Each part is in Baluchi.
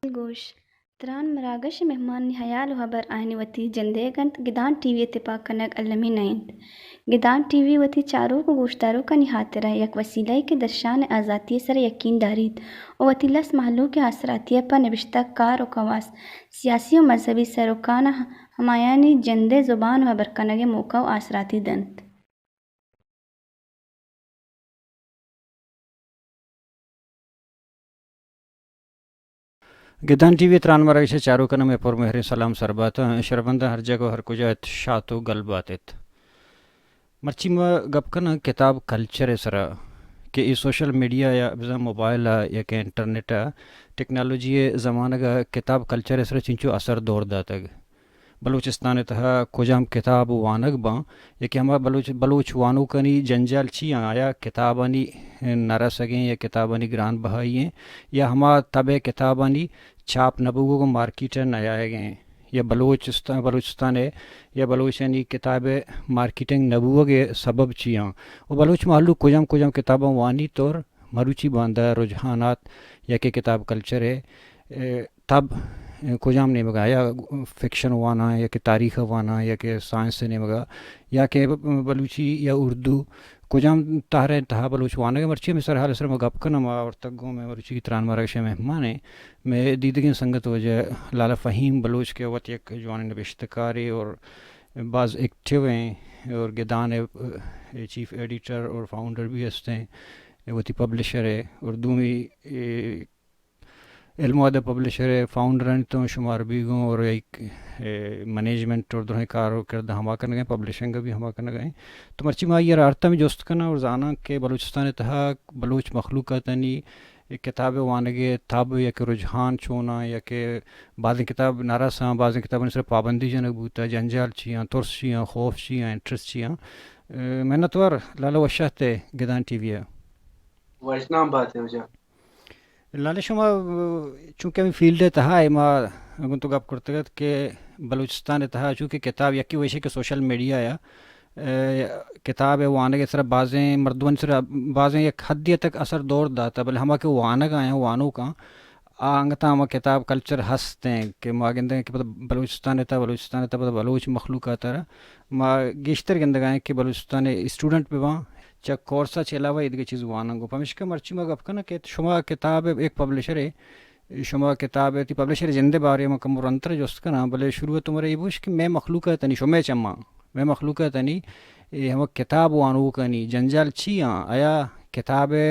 گوش، تران مراگش ءِ مہمانانی ہیال ءُ ہبر آیانی وتی جندئیگ اَنت، گدان ٹی وی ءِ تپاک کنگ المی نہ اِنت۔ گدان ٹی وی وتی چاروک ءُ گوشداروکانی ہاترا یک وسیلہ یے کہ درشان ءِ آزاتی ءِ سرا یقین داریت ءُ وتی لس مہلوک ءِ آسراتی ءَ پہ نبشتہ کار ءُ کواس، سیاسی ءُ مذہبی سروکاں ہمایانی جند ءِ زبان ءُ ہبر کنگ ءِ موقع ءُ آسراتی دنت۔ گدان ٹی وی ءِ تران مراگش ءِ چاروکاں مئے پر مہریں سلام سر بات۔ شربنداں ہر جاگہ ءُ ہر کجا ات، شات ءُ گل بات ات۔ مرچی ما گپ کناں کتاب کلچر ءِ سرا کہ اے سوشل میڈیا یا بزاں موبائل ءَ یا کہ انٹرنیٹ ءَ، ٹیکنالوجی ءِ زمانگ ءَ کتاب کلچر ءِ سرا چنچو اثر دور داتگ۔ بلوچستان ءِ تہا کجام کتاب وانگ باں، یا کہ ہما بلوچ، بلوچ وانوکانی جنجال چی آں؟ آیا کتابانی نہ رسگیں یا کتابانی گران بہائی ایں، یا ہما تب ءِ کتابانی چاپ نہ بوگ ءُ مارکیٹ ءَ نہ آیگ ایں، یا بلوچستان، بلوچستان ءِ یا بلوچانی کتاب ءِ مارکیٹنگ نہ بوگ ءِ سبب چی آں؟ ءُ بلوچ مہلوک کجام کجام کتاباں وانیت اور مروچی باندا رجحانات یا کہ کتاب کلچر ءِ، اے، تب کجام نیمگا، یا فکشن واناں، یا کہ تاریخ واناں، یا کہ سائنس نیمگا، یا کہ بلوچی یا اردو، کجام تہر ءِ تہا بلوچ وانگ ءَ؟ مرچی ہمے سرحال ءِ سرا ما گپ کناں۔ ما آورتگ گوں مئے مروچی تران مراگش ءِ مہمان ایں، مئے دیدگیں سنگت واجہ لالا فہیم بلوچ کہ وت یک جوانیں نبشتہ کارے اور باز ایکٹیو ایں اور گدان ءِ، اے، چیف ایڈیٹر اور فاؤنڈر بھی ہستیں، وتی پبلشر ءِ، اور دومی، اے، علم و ادب پبلشر ءِ فاؤنڈرانی تہا شمار بیگ اوں اور یک، اے، مینجمنٹ اور درہیں کار و کرد ہما کنگ ءَ ایں، پبلشنگ بھی ہما کنگ ءَ ایں۔ تو مرچی ما آئی ءَ را ہر تمی جست کناں اور زاناں کہ بلوچستان ءِ تہا بلوچ مخلوقاتانی کتاب ءِ وانگ ءِ تب یا کہ رجحان چوناں، یا کہ بازیں کتاب نہ رساں، بازیں کتابانی سرا پابندی جنگ بوتا، جنجال چی آں، ترس چی آں، خوف چی آں، انٹرسٹ چی آں۔ اے، منتوار لالا، وش آتکے گدان ٹی وی ءَ۔ وشنام بات ئے واجہ۔ لالا، شما، چونکہ ہمے فیلڈ ءِ تہا ئے، ما گوں تو گپ کرتگ ات کہ بلوچستان ءِ تہا چونکہ کتاب یکے وش ایں کہ سوشل میڈیا ءَ، اے، کتاب ءِ وانگ ءِ سرا بازیں مردمانی سرا بازیں یک حدے تک اثر دور داتہ، بلے ہما کہ وانگ ءَ آیاں، وانوک آں، آ انگت ہما کتاب کلچر ہست ایں کہ ما گندگ ءَ کہ پدا بلوچستان ءِ تہا، بلوچستان ءِ تہا پدا بلوچ مخلوقات ءَ را ما گیشتر گندگ ءَ ایں کہ بلوچستان ءِ اسٹوڈنٹ بہ باں، چہ کورس ءَ چہ علاوہ ایدگہ چیز وانگ ءَ۔ پمیشکا مرچی ما گپ کناں کہ شما کتاب ءِ یک پبلشرے، شما کتاب ءِ، تئی پبلشر ءِ جند ءِ بارے ءَ ما کمو رندتر جست کناں، بلے شروع ءَ تو مارا اے بگوش کہ مئے مخلوقاتانی، شمئے چماں، مئے مخلوقاتانی، اے ہما کتاب وانوکانی جنجال چی آں؟ آیا کتاب ءِ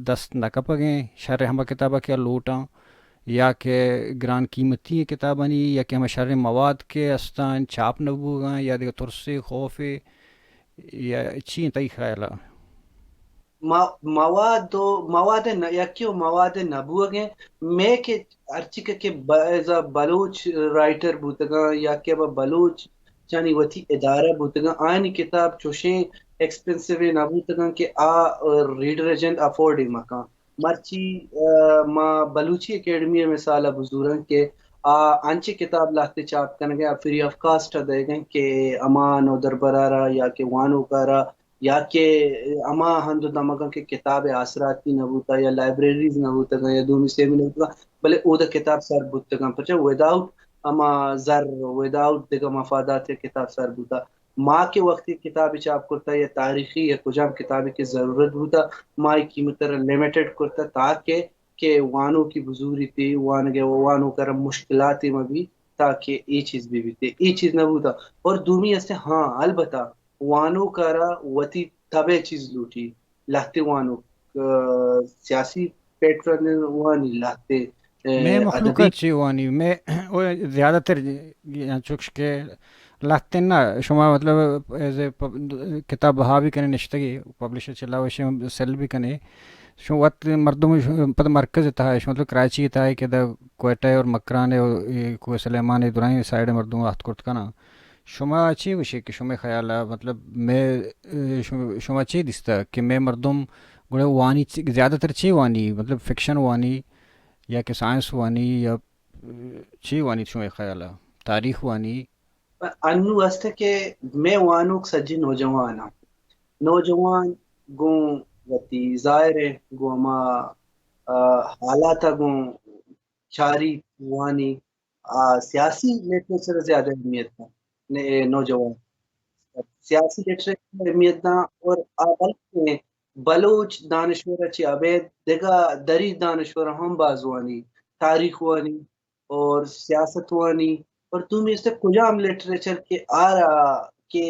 دست نہ کپگ ایں، شر ہما کتاب ءَ کہ آ لوٹاں، یا کہ گران قیمتی کتابانی، یا کہ ہما شریں مواد کہ استاں، چاپ نہ بوگاں، یا دگہ ترسے، خوفے، یا چی ایں تئی خیال ءَ؟ ما-، مواد و، مواد نہ، یکے و مواد نہ بوگ ایں، مئے کہ ہرچی کہ، کہ ب-، ایز ا بلوچ رائٹر بوتگاں یا کہ ابا بلوچ چانی وتی ادارہ بوتگاں، آیانی کتاب چوشیں ایکسپنسو نہ بوتگاں کہ آ، آ، ریڈر ءِ جند افورڈ ئے مکاں۔ مرچی، آ، ما بلوچی اکیڈمی ءِ مثال ءَ بزوراں کہ آ انچیں کتاب لہتے چاپ کنگ ءَ آ فری آف کاسٹ ءَ دئیگ ءَ کہ ہما نودربر ءَ را یا کہ وانوک ءَ را یا کہ ہما ہند و دمگاں کہ کتاب ءِ آسراتی نہ بوتا یا لائبریریز نہ بوتگاں یا دومی سیمی نہ بوتگاں، بلے اودا کتاب سر بوتگاں، پرچا وداؤٹ ہما زر، وداؤٹ دگہ مفادات ءَ کتاب سر بوتا۔ ما کہ وقتی کتابے چاپ کرتا یا تاریخی یا کجام کتابے کہ ضرورت بوتا، ما اے قیمت ءَ را لمیٹڈ کرتا تاکہ کہ وانوکی بزوریت، وانگ ءَ وانوک ءَ را مشکلاتے مہ بیت تاکہ اے چیز بہ بیت۔ اے چیز نہ بوتا۔ اور دومی است ہاں، البتہ وانوک ءَ را وتی تب ءِ چیز لوٹی۔ لہتے وانوک، آ، سیاسی پیٹرن وانی، لہتے مئے مخلوق ءَ چی وانی؟ مئے او زیادہ تر، یعنی چوش کہ لہتیں نا، شما مطلب ایز اے پب-، کتاب بہا بی کنے نشتگی، پبلشر چہ علاوہ شما سیل بی کنے، شما وت مردم ش-، پد مرکز تہا، شما مطلب کراچی تہا کہ دا کوئٹہ اور مکران اور اے کوہ سلیمان، اے درائیں سائیڈ مردم آتک کرت کناں۔ شما چی گوشے کہ شمئے خیال ءَ، مطلب مئے، اے، شما، شما چی دیستہ کہ مئے مردم گڑا وانی چی، زیادہ تر چی وانی؟ مطلب فکشن وانی یا کہ سائنس وانی یا، اے، چی وانی شمئے خیال ءَ؟ تاریخ وانی؟ انو است کہ مئے وانوک سجی نوجوان آں۔ نوجوان گوں وتی ظاہر ہے گوں ہما، آ، حالات ءَ گوں چاری وانی، آ، سیاسی لٹریچر ءَ زیادہ اہمیت داں، نے-، نوجوان سیاسی لٹریچر ءَ اہمیت داں اور آ بلکیں بلوچ دانشور ءَ چہ ابید دگہ دری دانشور ءَ ہم باز وانی، تاریخ وانی اور سیاست وانی اور دومی است کجام لٹریچر کہ آرا کہ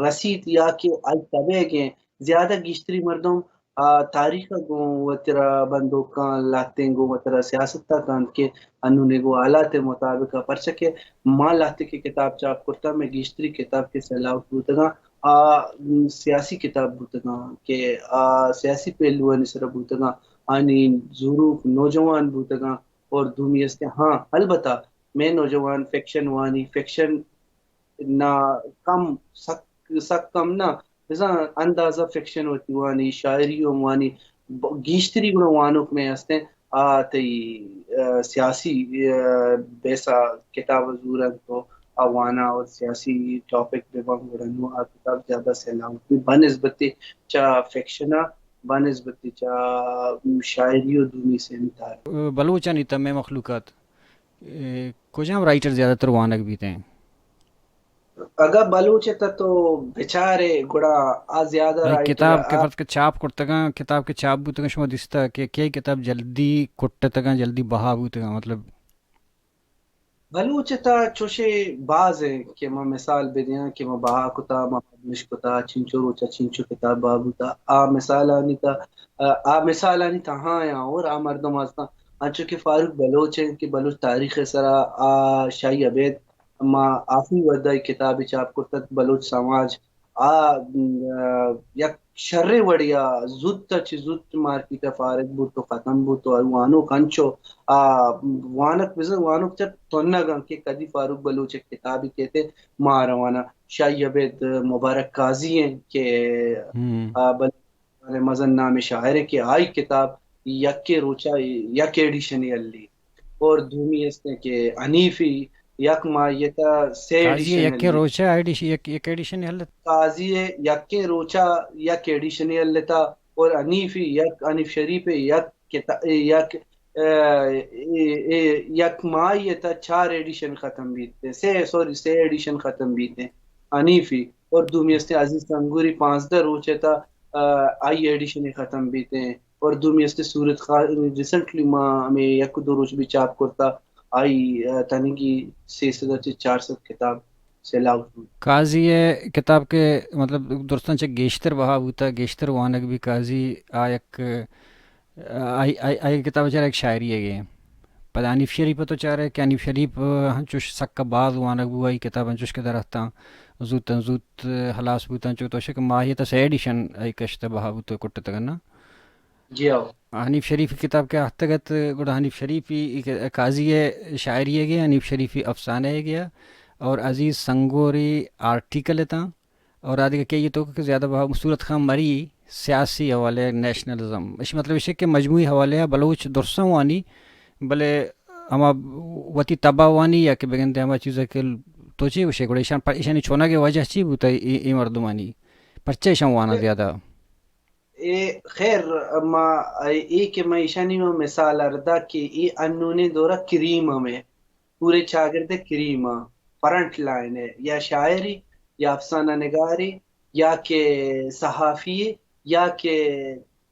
رسیت یا کہ آئی تبیگیں زیادہ گیشتری مردم آ، تاریخ ءَ گوں وترا بندوکاں، لہتیں گوں وترا سیاست ءَ کنت کہ انون ءِ گوں حالات ءِ مطابق ءَ، پرچا کہ ما لہتے کہ کتاب چاپ کرتگ، مئے گیشتری کتاب کہ سیل آؤٹ بوتگاں، آ، م، سیاسی کتاب بوتگاں کہ آ سیاسی پہلوانی سرا بوتگاں، آنی زوروک نوجوان بوتگاں اور دومی است کہ ہاں، البتہ مئے نوجوان فکشن وانی، فکشن نہ کم، سک، سک کم نہ، بزاں اندازہ فکشن وتی وانی، شاعری ہم وانی، ب-، گیشتری گڑا وانوک مئے ہستیں، آ تئی، آ، سیاسی، آ، بیسا کتاب زورنت تو آ وانا اور سیاسی ٹاپک بہ بن گڑا نو آ کتاب زیادہ سیل آؤٹ بی بنسبت چا فکشن ءَ، بنسبت چا شاعری و دومی سیمی تہا۔ بلوچانی تہ مئے مخلوقات، اے، کجام رائٹر زیادہ تر وانگ بیتیں؟ اگاں بلوچ ءِ تہ تو بچارے گڑا آ زیادہ بھئی رائٹر کتاب کہ آ فرض کہ چاپ کرتگاں، کتاب کہ چاپ بوتگاں، شما دیستہ کہ کئی کتاب جلدی کٹتگاں، جلدی بہا بوتگاں، مطلب؟ بلوچ ءِ تہ چوشے باز ایں کہ ما مثال بدیاں کہ ما بہا کتا، ما پبلش کتا، چنچو روچا چنچو کتاب بہا بوتا۔ آ مثالانی تہ، آ، آ مثالانی تہا آیاں اور آ مردم ہستاں۔ انچو کہ فاروق بلوچ ایں کہ بلوچ تاریخ ءِ سرا آ شاہی ابید ما آخری وھد ءَ اے کتابے چاپ کرتگ، بلوچ سماج آ، م، یک شریں وڑے ءَ زوت ءَ چہ زوت مارکیٹ ءَ فارغ بوت و ختم بوت و وانوک انچو آ وانک بزاں وانوک چہ تنگ انت کہ کدی فاروق بلوچ ءِ کتابے کیت ما رواناں۔ شاہی ابید مبارک قاضی ایں کہ، ہم۔ آ، بل-، مزن نامیں شاعرے کہ آئی کتاب یکیں روچا یک ایڈیشنے ہلی اور دومی استیں کہ حنیفی یک ماہیتا سے قاضی ایڈیشن یکیں ہلی۔ روچا ایڈیش-، یک، یک ایڈیشنے ہلت۔ قاضی یکیں روچا یک ایڈیشنے ہلتا اور حنیفی یک، حنیف شریف یک کتا-، یک، اے، اے، اے، یک ماہیتا چار ایڈیشن ختم بیت، سے، سوری، سے ایڈیشن ختم بیت حنیفی۔ اور دومی استیں عزیز سنگوری پانزدہ روچ ءِ تہ، آ، آئی ایڈیشن ختم بیتیں۔ اور دومی استیں صورت خان، ریسنٹلی ما ہمیں یک دو روچ بھی چاپ کرتا، آئی، آ، تنگی سے سد چہ چار سد کتاب سیل آؤٹ بوت۔ قاضی ءِ کتاب کہ مطلب درستاں چہ گیشتر بہا بوتا، گیشتر وانگ بھی قاضی آ یک آئی، آئی، آئی کتاب چارے یک شاعری ئیگے۔ پدا حنیف شریف ءَ تو چارے کہ حنیف شریف، آ، انچوش سکا باز وانگ بو، آئی کتاب انچوش کہ در اتاں، زوتاں زوت، آ، ہلاس بوتاں، چو تو شک ماہیتا سے ایڈیشن آئی کشتہ بہا بوت و کٹتگ اناں۔ جی ہو۔ حنیف شریف کتاب کہ آتکگ ات، گڑا حنیف شریف ای کہ قاضی ءِ شاعری ئیگے، حنیف شریف ای افسانہ ئیگے اور عزیز سنگوری آرٹیکل اتاں۔ اور آ دگہ کئی ءِ توک کہ زیادہ بہا صورت خان مری سیاسی حوالے ءَ نیشنلزم، اش مطلب اش کہ مجموعی حوالے ءَ بلوچ درساں وانی، بلے ہما وتی تبا وانی یا کہ بگندے ہما چیز کہ تو چی گوشے گڑا ایشان پر-، ایشانی چونگ ءِ وجہ چی بوتا اے، اے مردمانی؟ پرچہ ایشان وانا اے، زیادہ؟ اے خیر، ما اے کہ ما ایشانی ما مثال اردا کہ اے انونیں دورہ کریم ہمیں پورے چاگرد ءِ کریم ءَ فرنٹ لائن ءَ یا شاعرے یا افسانہ نگارے یا کہ صحافی یا کہ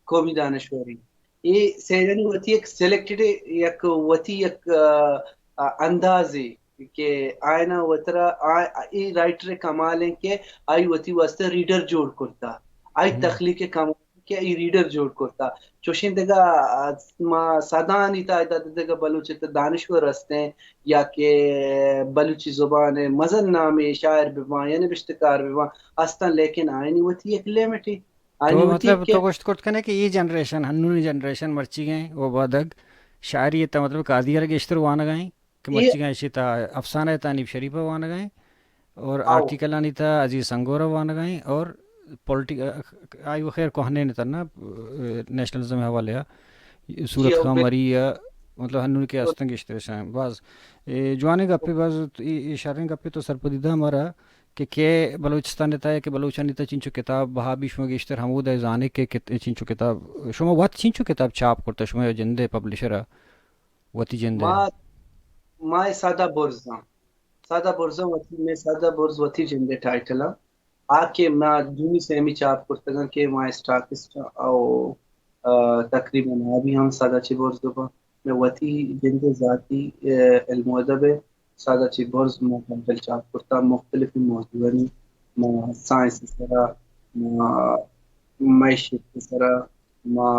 قومی دانشورے۔ اے سیدانی وتی یک سلیکٹڈ یک وتی یک، آ، آ، اندازے کہ آئینا وترا آ، اے رائٹر کمال ہیں کہ آئی وتی واسطہ ریڈر جوڑ کرتا۔ آئی ہم۔ تخلیق کمال کہ ای ریڈر جوڑ کرتا۔ چوشیں دگہ، آ، ما سدانی تہا ادا دگہ بلوچ ات دانشور ہستیں یا کہ بلوچی زبان ءِ مزن نامیں شاعر بہ باں یا نبشتہ کار بہ باں، ہستاں، لیکن آیانی وتی یک لمٹے۔ آیانی تو وتی مطلب یک تو گوشت کرت کنے کہ اے جنریشن، ہنونی جنریشن مرچیگیں و بادگ شاعری تا مطلب قاضی ءَ را گیشتر وانگائیں کہ اے مرچیگیں اشی تا افسانہ تانیب شریف ءَ وانگائیں اور آؤ۔ آرٹیکلانی تا عزیز سنگور ءَ وانگائیں اور پولیٹک-، آئی و خیر کوہنین تنا نیشنلزم حوالے ءَ صورت جی، او خان بل- مری ءَ مطلب ہنون کے استنگ گیشتر شاہ باز اے جوانیں گپے باز اے، اے شریں گپے تو سرپدی دا ہمارا کہ کہ بلوچستان تا کہ بلوچانی تا چنچو کتاب بہا بی شما گیشتر ہمود ءَ زانے کہ کت-، چنچو کتاب شما وت چنچو کتاب چاپ کرتا شما جندے پبلشر ءَ وتی جندے۔ ما، ما سادہ برزاں۔ سادہ برزاں وتی، میں سادہ برز وتی جندے ٹائٹل ءَ۔ آ کہ ما دومی سیمی چاپ کرتگاں کہ ما اسٹاکسٹ او، آ، تقریباً آ بھی ہم سادہ چی برز بہ۔ میں وتی جندے ذاتی، آ، علم و ادب ءَ سادہ چی برز ما ٹائٹل چاپ کرتا، مختلف موضوعانی، ما سائنس سرا، ما معیشت سرا، ما،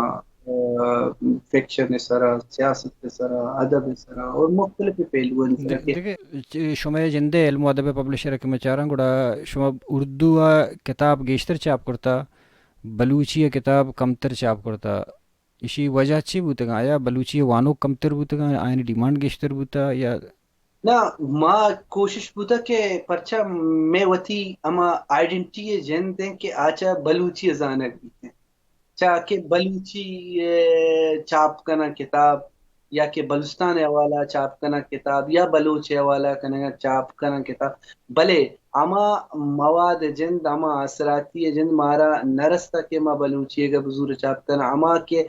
آ، فکشن سرا، سیاست سرا، ادب سرا اور مختلف پہلوانی سرا کہ دگہ چ-، شمئے جندے علم و ادب پبلشر کہ مچاراں گڑا شما اردو ءَ کتاب گیشتر چاپ کرتا، بلوچی ءَ کتاب کمتر چاپ کرتا۔ ایشی وجہ چی بوتگاں؟ آیا بلوچی ءَ وانوک کمتر بوتگاں، آیانی ڈیمانڈ گیشتر بوتا یا؟ نہ، ما کوشش بوتا کہ پرچا میں وتی ہما آئیڈنٹی ءَ جند ایں کہ آ چہ بلوچی ءَ زانگ بیت ایں۔ چا کہ بلوچی ءَ چاپ کناں کتاب یا کہ بلوچستان ءِ حوالہ چاپ کناں کتاب یا بلوچ ءِ حوالہ کنگ ءَ چاپ کناں کتاب، بلے ہما مواد ءِ جند، ہما آسراتی ءِ جند مارا نہ رستا کہ ما بلوچی ءَ بزور چاپ کناں۔ ہما کہ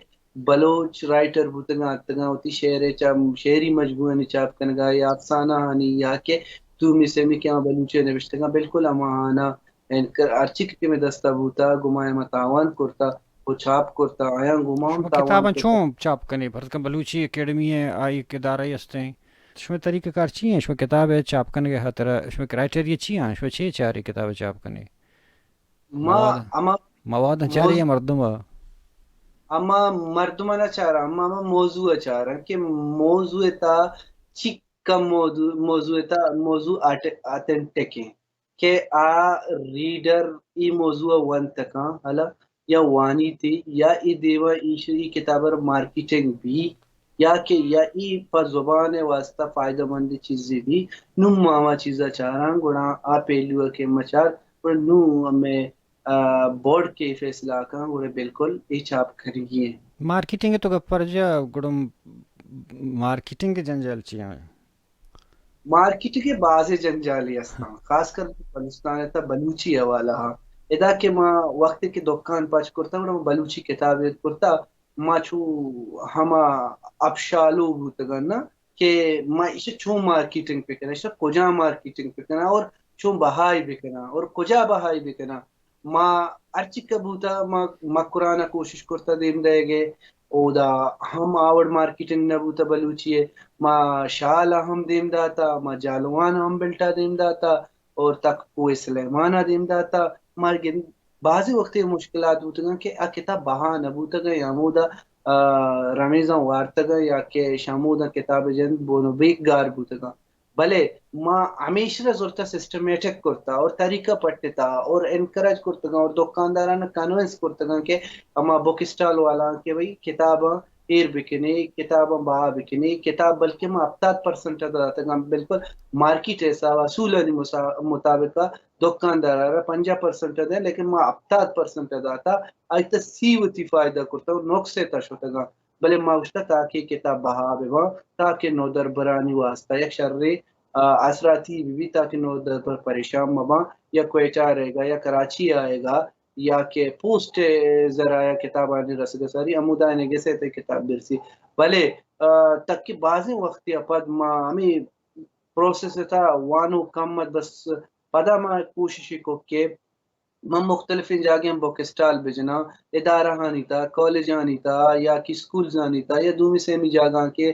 بلوچ رائٹر بوتگاں، اتگاں، وتی شعر ءَ چا-، شعری مجموعانی چاپ کنگا یا افسانہ آنی یا کہ دومی سیمی کہ آ بلوچی ءَ نوشتگاں، بالکل ہما آناں انکر-، ہرچی کہ میں دستا بوتا، گما ما تاوان کرتا و چاپ کرتا، آیاں گما ہم شما تاوان کتاباں کرتا۔ چون چاپ کنے؟ پرچا کہ بلوچی اکیڈمی ءِ آئی ادارہ ہستیں۔ شما طریقہ کار چی ہیں؟ شما کتاب ءِ چاپ کنگ ءِ خاطر شما کرائٹیریا چی ہیں؟ شما چے چارے کتاب ءِ چاپ کنے؟ ما مواد، ہما مواد چارے موضوع یا مردم ءَ؟ ہما مردم ءَ نہ چاراں، ہما، ہما موضوع ءَ چاراں کہ موضوع ءِ تہا چی کم موضوع، موضوع ءِ تہا موضوع آٹ-، آتھنٹک ہیں کہ آ ریڈر ای موضوع ءَ ونت کن، ہلا، یا وانیت یا ای دیما ایش-، ای کتاب ءِ مارکیٹنگ بی یا کہ یا ای پہ زبان ءِ واسطہ فائدہ مند چیزے بی۔ نوں ما ہما چیزا چاراں، گڑا آ پہلو ءَ کہ مچار، گڑا نوں ہمے، آ، بورڈ کہ فیصلہ کن، گڑا بالکل اے چاپ کنگی ہیں۔ مارکیٹنگ تو گپ پر جا، گڑا مارکیٹنگ جنجال چی ہیں؟ مارکیٹ ءِ بازیں جنجالے ہستاں، خاص کر بلوچستان ءِ تہا بلوچی حوالہ ءَ۔ ادا کہ ما وقتے کہ دکان پچ کرتا، گڑا ما بلوچی کتاب ایر کرتا، ما چو ہما اپشالو بوتگاں نا کہ ما ایشی چون مارکیٹنگ بکناں، ایشی کجا مارکیٹنگ بکناں اور چون بہائی بکناں اور کجا بہائی بکناں۔ ما ہرچی کہ بوتا، ما مکران ءَ کوشش کرتا دیم دئیگ ءِ، اودا ہم آوڑ مارکیٹنگ نہ بوتا بلوچی ءِ۔ ما شال ءَ ہم دیم داتا، ما جالوان ءَ ہم بلٹا دیم داتا اور تک کوہ سلیمان ءَ دیم داتا۔ ما گند-، بازیں وقتے مشکلات بوتگاں کہ آ کتاب بہا نہ بوتگاں یا ہمودا، آ، رمیزاں وارتگاں یا کہ شمودا کتاب جند بون و بیک گار بوتگاں۔ بلے ما ہمیشرا زرتا سسٹمیٹک کرتا اور طریقہ پٹتا اور انکریج کرتگاں اور دکاندارانا کنونس کرتگاں کہ ہما بک اسٹال والا کہ بھئی کتاباں ایر بکنے، کتاباں بہا بکنے، کتاب بلکہ ما ہفتاد پرسنٹ داتگاں، بالکل مارکیٹ حساب اصولانی مسا-، مطابق دکاندارا پنجاہ پرسنٹ دے، لیکن ما ہفتاد پرسنٹ داتا، آئی تا سی وتی فائدہ کرتا اور نقص تا شتگاں۔ بلے ما گوشتہ تاکہ کتاب بہا بہ باں، تاکہ نودربرانی واسطہ یک شریں، آ، آسراتی بہ بیت، تاکہ نودربر پریشان مہ باں یا کوئٹہ رہگا یا کراچی آئیگا یا کہ پوسٹ ذرائع کتابانی رسگ ساری ہمودا نے گسے تے کتاب برسی۔ بلے، آ، تاکہ بازیں وقتی پد ما ہمیں پروسیس تا وانو کم ات، بس پدا ما کوشش کو کہ من مختلفیں جاگہاں بک اسٹال بجناں، ادارہانی تہا، کالجانی تہا یا کہ اسکولزانی تہا یا دومی سیمی جاگہاں کہ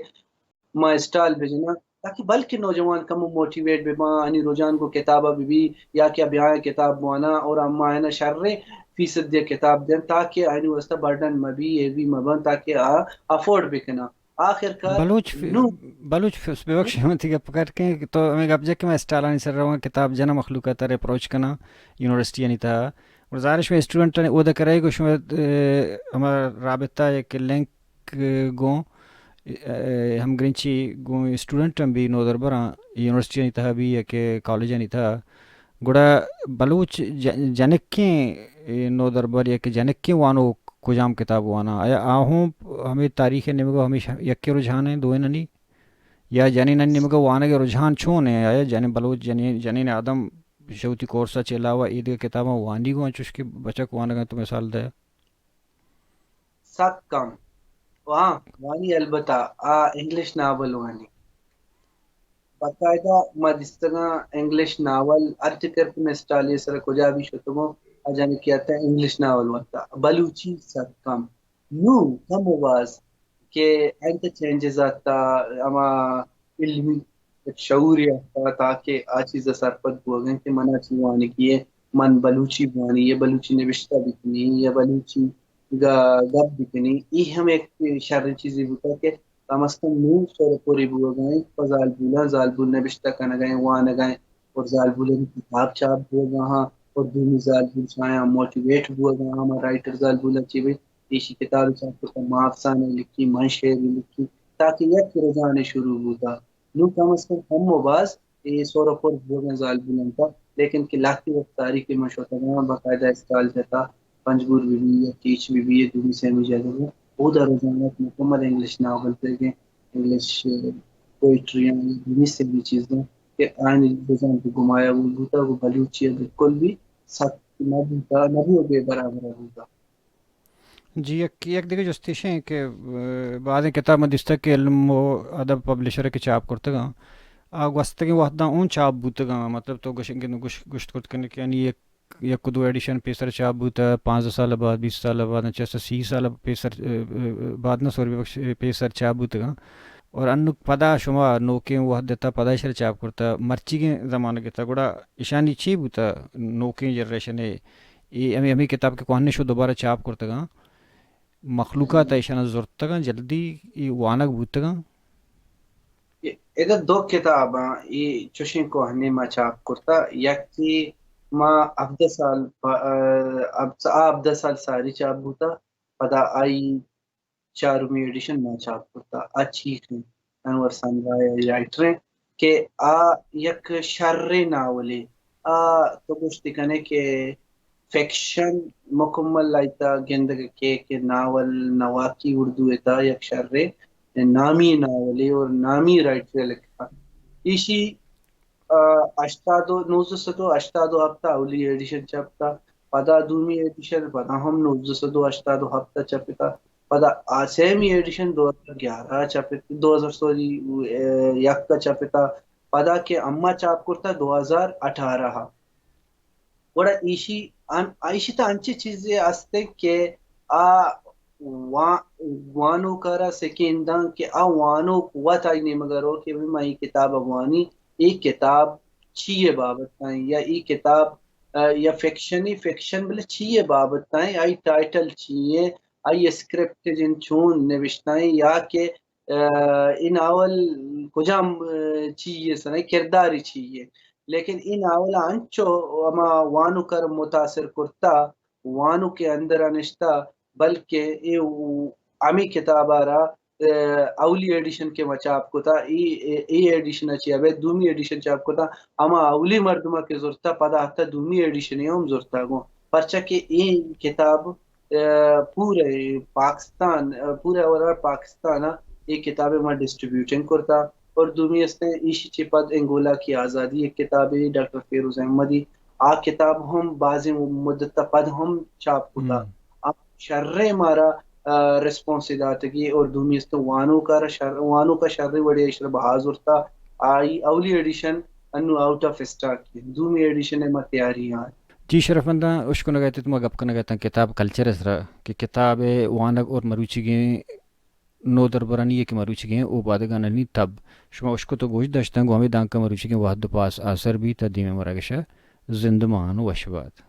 ما اسٹال بجناں، تاکہ بلکہ نوجوان کم موٹیویٹ بہ باں، آنی رجحان گوں کتاب ءَ بہ بی، یا کہ بیاں کتاب بواناں اور اما آیاں شریں فیصد دے کتاب دیں تاکہ آنی واسطہ برڈن مہ بی، ہیوی مہ باں، تاکہ آ افورڈ بکناں۔ آخر کار بلوچ ف-، نوں بلوچ ف-، ببخش، من تئی گپ کٹ کن کہ تو ہمے گپ جا کہ من اسٹالانی سر رواں، کتاب جناں، مخلوق ءَ تر اپروچ کناں، یونیورسٹیانی تہا۔ اور ظاہر ہے شمئے اسٹوڈنٹانی اود ءَ کرئے گوں شمئے، اے، ہما رابطہ یک لنک گوں، اے، ہمگرنچی گوں اسٹوڈنٹ ہم بی، نودربراں، یونیورسٹیانی تہا بی یا کہ کالجانی تہا۔ گڑا بلوچ ج-، جنکیں، اے، نودربر یا کہ جنکیں وانوک کجام کتاب واناں؟ آیا آ ہوں ہمے تاریخ ءِ نیمگ ءَ ہمیش یکیں رجحان ایں دوئینانی؟ یا جنینانی نیمگ ءَ وانگ ءِ رجحان چون ایں؟ آیا جنین، بلوچ جنین، جنین آدم شہ وتی کورس ءَ چہ علاوہ ایدگہ کتاباں وانی گوں، انچوش کہ بچک وانگ ءَ تو مثال دئے؟ سک کم۔ ہاں، وانی البتہ آ انگلش ناول وانی۔ باقاعدہ ما دیستگاں انگلش ناول، ہر چہ کرپن اسٹالے سر کجا بھی شتگوں، آ جنکے آتا انگلش ناول وانتا۔ بلوچی سک کم۔ نوں کم و باز کہ انت چینجز آتا، ہما علمی شعور آتا تاکہ آ چیز سرپد بوگیں کہ منا چی وانگی ہے، من بلوچی بوانی یا بلوچی نوشتہ بکنی یا بلوچی گا-، گپ بکنی، ای ہم ایک شریں چیزی بوتا کہ کم از کم نوں سر پوری بوگا انت پہ زالبولاں، زالبول نبشتہ کنگا انت، وانگا انت اور زالبولانی کتاب چاپ بوگا ہاں اور دومی زالبول چایا موٹیویٹ بوگا ہاں، ہما رائٹر زالبولاں چی بھی ایشی کتاب چاپ کتا، ما افسانے لکھی، من شعری لکھی، تاکہ یک رجحانے شروع بوتا۔ نوں کم از کم کم و باز اے سور و پر بوگیں زالبول انت، لیکن کہ لہتے وقت تاریخ کہ من شتگاں، باقاعدہ اسٹال جتا، پنجگور بہ بی یا کیچ بہ بی، اے دومی سیمی جاگہ بہ، اودا رجحانات مکمل انگلش ناول تیگیں، انگلش پوئٹری آں، اے دومی سیمی چیزاں کہ آنی رجحان کہ گمایا بوتا، وہ بلوچی ءَ بالکل بھی سک نہ بوتا، نہ بو بے برابر بوتا۔ جی، یک، یک دگہ جست ایش ایں کہ، اے، بازیں کتاب من دیستگ کہ علم و ادب پبلشر کہ چاپ کرتگاں، آ گوستگیں وھداں اوں چاپ بوتگاں، مطلب تو گوش-، گوش-، گوشت کرت کنے کہ یعنی یک، یک و دو ایڈیشن پیسر چاپ بوتہ، پانزدہ سال بعد، بیست سال بعد، چہ سی سال پیسر، اے، اے، بعد نہ، سوری ببخش، اے، پیسر چاپ بوتگاں۔ اور انوک پدا شما نوکیں وھد تہ پدا ایشرا چاپ کرتہ، مرچیگیں زمانگ تہ، گڑا ایشانی چی بوتہ نوکیں جنریشن ءِ؟ اے ہمے، ہمے کتاب کہ کوہنیں شو دوبارہ چاپ کرتگاں، مخلوقات ءَ ایشاناں زرتگاں، جلدی اے وانگ بوتگاں۔ اے، ادا دو کتاباں، اے چوشیں کوہنیں ما چاپ کرتا، یکے ما ہبدہ سال پ-، ا، ہب-، آ ہبدہ سال ساری چاپ بوتا، پدا آئی چارمی ایڈیشن ما چاپ کرتا۔ آ چیخ انت، انور سانگا ءِ رائٹر انت کہ آ یک شریں ناولے۔ آ تو گوشت کنے کہ فکشن مکمل آئی تا گندگ کے کہ ناول نواکی اردو ءِ تا یک شریں نامی ناولے اور نامی رائٹر لکھا۔ ایشی، آ، ہشتاد و، نوزدہ سد و ہشتاد و ہپت اولی ایڈیشن چپتا، پدا دومی ایڈیشن پدا ہم نوزدہ سد و ہشتاد و ہپت چپتا۔ پدا آ سیمی ایڈیشن دو ہزار گیارہ ءَ چاپ ات، دو ہزار، سوری، اے، یک ءَ چاپ ات۔ پدا کہ اما چاپ کرتا دو ہزار اٹھارہ ءَ۔ گڑا ایشی ان-، ایشی تا انچیں چیزے است کہ آ وا-، وانوک ءَ را سکین داں کہ آ وانوک وت آئی نیمگ ءَ رو کہ بھئی ما اے کتاب ءَ وانی، اے کتاب چی ءِ بابت ءَ یا اے کتاب، ءَ، یا فکشن، اے فکشن بلے چی ءِ بابت ءَ، آئی ٹائٹل چی ءِ، آئی اسکرپٹ جن چون نوشتہ ایں یا کہ، ءَ، اے ناول کجام، ءَ، چی ءِ سر ءَ، کرداری چی ءِ۔ لیکن اے ناول ءَ انچو ہما وانوک ءَ را متاثر کرتا، وانوک ءِ اندر ءَ نشتا، بلکہ اے و-، ہمے کتاب ءَ را، ءَ، اولی ایڈیشن کہ ما چاپ کتا، اے، اے، اے ایڈیشن ءَ چہ ابید دومی ایڈیشن چاپ کتا، ہما اولی مردم ءَ کہ زرتا، پدا حتی دومی ایڈیشن ءَ ہم زرتا گوں۔ پرچا کہ اے کتاب، ءَ، پورے پاکستان، ءَ، پورے اوور آل پاکستان ءَ اے کتاب ءَ ما ڈسٹریبیوٹنگ کرتا۔ اور دومی استیں ایشی چہ پد انگولا کی آزادی ایک کتابے ڈاکٹر فیروز احمدی، آ کتاب ہم بازیں مدت ءَ پد ہم چاپ کتا۔ ہم۔ آ شریں مارا، ءَ، ریسپانس داتگی اور دومی استیں وانوک ءَ را شر-، وانوک ءَ شریں وڑے ایشرا بہا زرتا۔ آئی اولی ایڈیشن انو آؤٹ آف اسٹاک، دومی ایڈیشن ءِ ما تیاری آں۔ جی شرفمنداں، اشکنگ ءَ ات ما گپ کنگ ءَ اتاں کتاب کلچر ءِ سرا کہ کتاب ءِ وانگ اور مروچیگیں نودربرانی ءَ کہ مروچیگیں اوبادگانانی تب۔ شما اشکت و گوش داشتن، گوں ہمے دانکہ مروچیگیں وہد و پاس آسر بیت، تا دیمے مراگشا زندمان وش بات۔